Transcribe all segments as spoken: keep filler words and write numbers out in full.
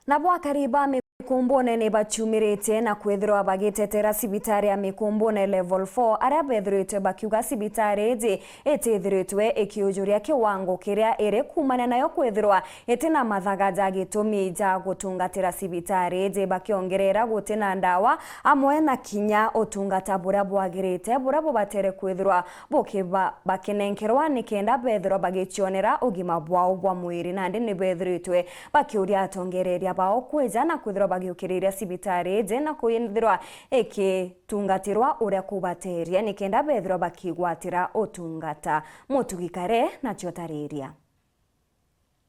Nabo akari ba Mikumbune ni baciumirite na kwithirwa bagitetera cibitari ya Mikumbune Level four, aria bethiritwe bakiuga cibitari iji itithiritwe ikiujuria kiwango kiria iri kuumania nayo kwithirwa iti na mathaga ja gitumi ja gutungatira cibitari iji, bakiongerera guti na ndawa amwe na kinya utungata buria bwagirite buria bubatere kwithirwa bukiba-, bakinenkerwa nikenda bethirwa bagicionera ugima bwao bwa mwiri. Nandi ni bethiritwe bakiuria atongereria bao kwija na kwithirwa bagiukiriria cibitari iji na kwithirwa ikitungatirwa uria kubateria nikenda bethirwa bakigwatira utungata. Mutugi Kare nacio tariria.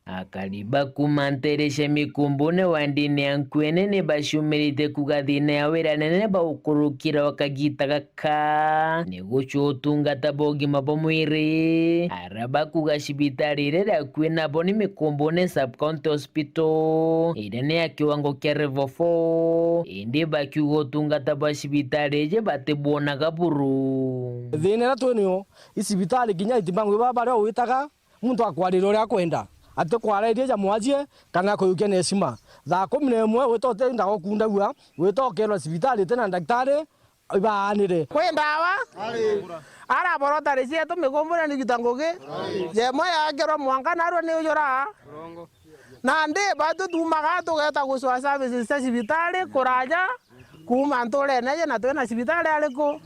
Akari ba kuuma nteere cia Mikumbune wandine ya Nkuene ni baciumirite kuuga thiina ya wira nene baukurukira o kagiita gaka ni gucua utungata bwa ugima bwa mwiri, aria bakuuga cibitari iria iri akui nabo ni Mikumbune Sub County Hospital, iria ni ya kiwango kia Level four, indi bakiuga utungata bwa cibitari iji batibwonaga buru. Thiina iria twi nio, i cibitari kinya itibangwi baba baria witaga, muntu akwarira uria akwenda, ati kwarairia ja mwasie kana kuyukia na heshima. Thaa kumi na imwe wita uti ndaga ukundagua, wita ukerwa cibitari iti na ndagitari ibaanire. Kwi ndawa? Ara borotari cietu Mikumbune ni gita ngugi, jemwe yaakirwa mwanka narua ni ujura. Nandi batu tuumaga tugeta gucwa services cia cibitari kuraja, kuuma nturene iji na twina cibitari ariku?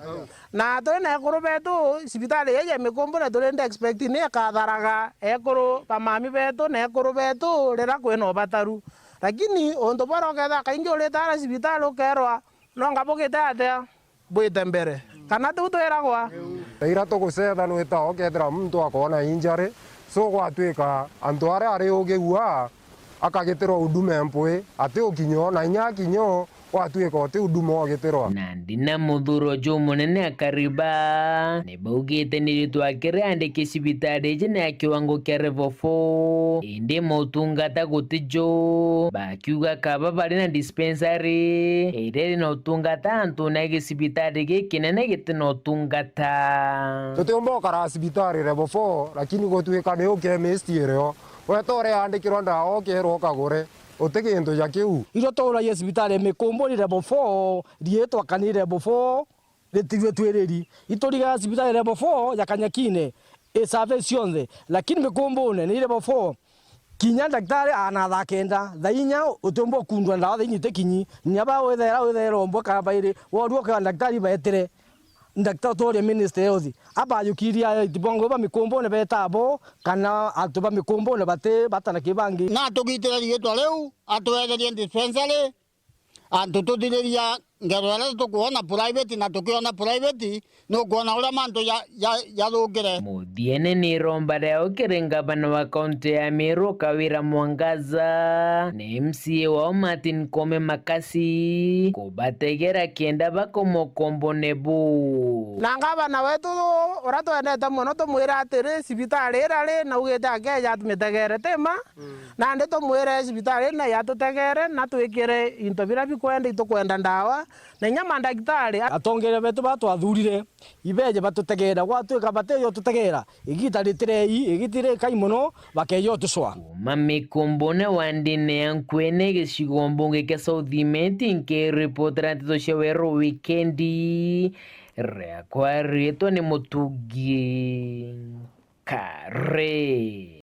Na twina ekuru betu, cibitari iji ya Mikumbune turi ndi expect ni ikatharaga ekuru ba mami betu na ekuru betu riria kwina ubataru. Lakini untu bwara ukethira kaingi uritaara cibitari ukerwa, no ngabugite atia? Bwite mbere. Kana tiu twiragwa? Iria tugucetha nwita ukethira muntu akoona injury, so gwatwika antu aria ari ugigua akagitirwa huduma empwe, ati ukinyo, na inya akinyo, gwatwika uti huduma ugitirwa. Nandi na muthuro jumunene akari ba ni baugite ni ritwa kiri andiki cibitari iji ni ya kiwango kia Level four, indi motungata gutijo, bakiuga kaba bari na dispensary iria iri na utungata antu na gicibitari gikinene giti na utungata. Tutiumba ukara cibitari Level four, lakini gutwika ni u chemist irio. Weta ureandikirwa ndawa ukerwa ukagure, uti gintu ja kiu. Irio tuuragia cibitari Mikumbuni Level four, riitwa kani Level four, ritirue twiriri. Iturigaga cibitari Level four ya Kanyakine, i service cionthe, lakini Mikumbune ni Level four. Kinya ndagitari ana thaa kenda, thaa inya utiumba ukundwa ndawa thaa inya itikinyi. Ni aba withaira, withaira umbwe kana bairi, worua ukea ndagitari baetire. Ndakta utuuria Minister Health, abajukiria aiti bongwa ba Mikumbune beta abo, kana antu ba Mikumbune bati bata na kibangi? Na atugitire riitwa riu, atwetherie dispensary, antu tuthiriria ngero iria tukwona private, na tukiona private, nukwona uria mantu ja-, ja-, jathukire. Muthiene ni iromba riao kiri ngavana wa kaunti ya Meru Kawira Mwangaza, na M C A wao Martin Koome Makasi, kubategera kenda bakomokombone bu. Na ngavana wetu uria twendete mono, tumwire atiri, cibitari iria ri, naugite akeja atumitegere, ti ma? Mm. Nandi tumwire cibitari ino yatutegere, na twikire into biria bikwenda, itukwenda ndawa, na inya mandagitari. Atongeria betu ba twathurire, ibeje batutegera, gwatwika batijo tutegera, igita ritirei, igita rikai mono, bakeja utucwa. Kuuma Mikumbune wandine ya Nkuene gicigo mbunge kia South Imenti, nkiripotera nteto cia Weru Wikendi, riakwa riitwa ni Mutugi Kare.